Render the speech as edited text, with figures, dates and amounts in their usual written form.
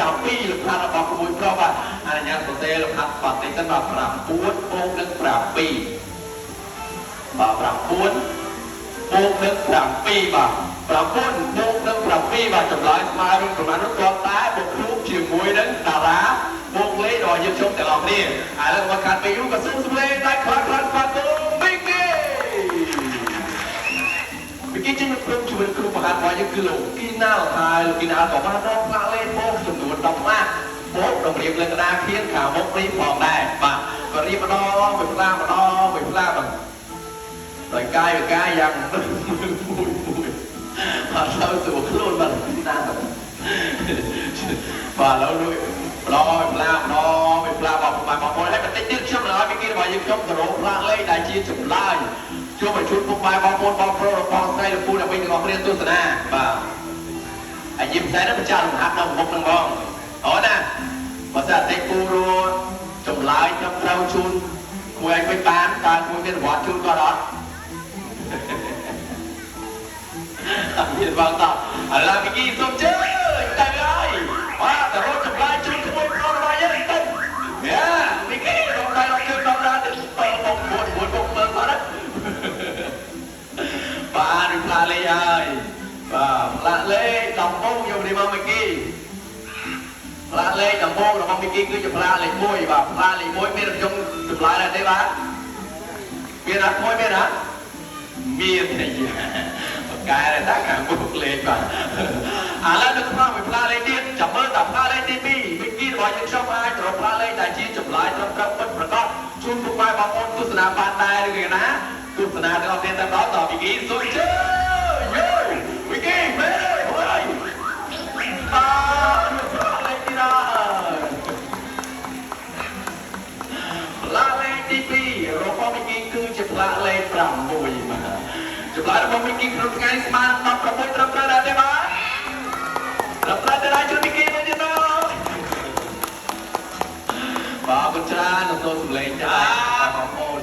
7លំហាត់របស់ក្មួយប្រុសបាទអនុញ្ញាតសរសេរលំហាត់បន្តិចសិនបាទ9បូកនឹង7បាទ9បូកនឹង7បាទ9បូកនឹង7បាទចម្លើយស្មើនឹងប្រមាណនោះគ្រាន់តែបូកគ្រូជាមួយនឹងតារាបូកលេខរបស់យើងខ្ញុំទាំងអស់គ្នាឥឡូវមកខាត់ពេលយូរក៏សូមសម្លេងដៃខ្លាំងខ្លាំងស្វាគមន៍មីគីមីគីចេញមកព្រមជាមួយគ្រូបង្ហាត់របស់យើងគឺលោកគីណាល់ហើយលោកគីណាល់ក៏បានរកផ្លាកលេខបូកចំនួន10ផ្លាកបូកតម្រៀបលើក្តារខៀនខាងមុខនេះផងដែរបាទក៏រៀបម្ដងមួយផ្លាកម្ដងមួយផ្លាកបាទដោយកាយវិការយ៉ាងមួយមួយមួយអត់សូវស្រួលខ្លួនបាទណាបាទឥឡូវនោះម្ដងមួយផ្លាកម្ដងមួយផ្លាកបងប្អូនបងប្អូនហើយបន្តិចទៀតខ្ញុំនឹងឲ្យមីគីរបស់យើងខ្ញុំទៅរកផ្លាកលេខដែលជាចម្លើយជួបឲ្យជួបពុកម៉ែបងប្អូនបងប្រុសរបស់ស្រីលោកពូដើម្បីទាំងអស់គ្នាទស្សនាបាទហើយយីផ្សេងនោះបញ្ចាស់លំហាត់នៅមុខនឹងបងអូនណាបើសិនអតិពូរចម្លើយត្រឹមត្រូវជូនគួរឲ្យវិញបានតើគួរមានរង្វាន់ជូនគាត់អត់ អត់មានបងតោះឥឡូវមីគីសូមជើញទៅហើយបាទទៅរកចម្លើយជូនក្មួយប្រុសរបស់យើងទៅយ៉ាមីគីរកដៃរកជើងដល់ដល់ទៅ7បូក9 9បូក7បាទបាទនឹងផ្លាកលេខហើយបាទផ្លាកលេខដំបូងយកនេះមកមីគីផ្លាកលេខដំបូងរបស់មីគីគឺជាផ្លាកលេខ1បាទផ្លាកលេខ1មានរំយងចម្លើយដែរទេបាទមានអត់មួយមានអត់មានទេយ៉ាបកែតែខាងមុខលេខបាទឥឡូវនៅក្នុងមួយផ្លាកលេខទៀតចាំមើលតាផ្លាកលេខទី2មីគីរបស់យើងខ្ញុំអាចរកផ្លាកលេខដែលជាចម្លើយត្រឹមត្រូវពិតប្រាកដជូនពុកម៉ែបងប្អូនទស្សនាបានដែរឬគេណាទស្សនាទាំងអស់គ្នាតែដល់តមីគីសូមជើញយូមីគីមែនហើយបាទផ្លាកលេខទីដល់ផ្លាកលេខទី2របស់មីគីគឺជាផ្លាកលេខ6បាទចម្លើយរបស់មីគីក្នុងថ្ងៃស្មាន16ត្រឹមត្រូវដែរទេបាទត្រឹមត្រូវទេដែរជួយមីគីមួយទៀតមកបាទអរគុណច្រើនសូមសម្លេងចា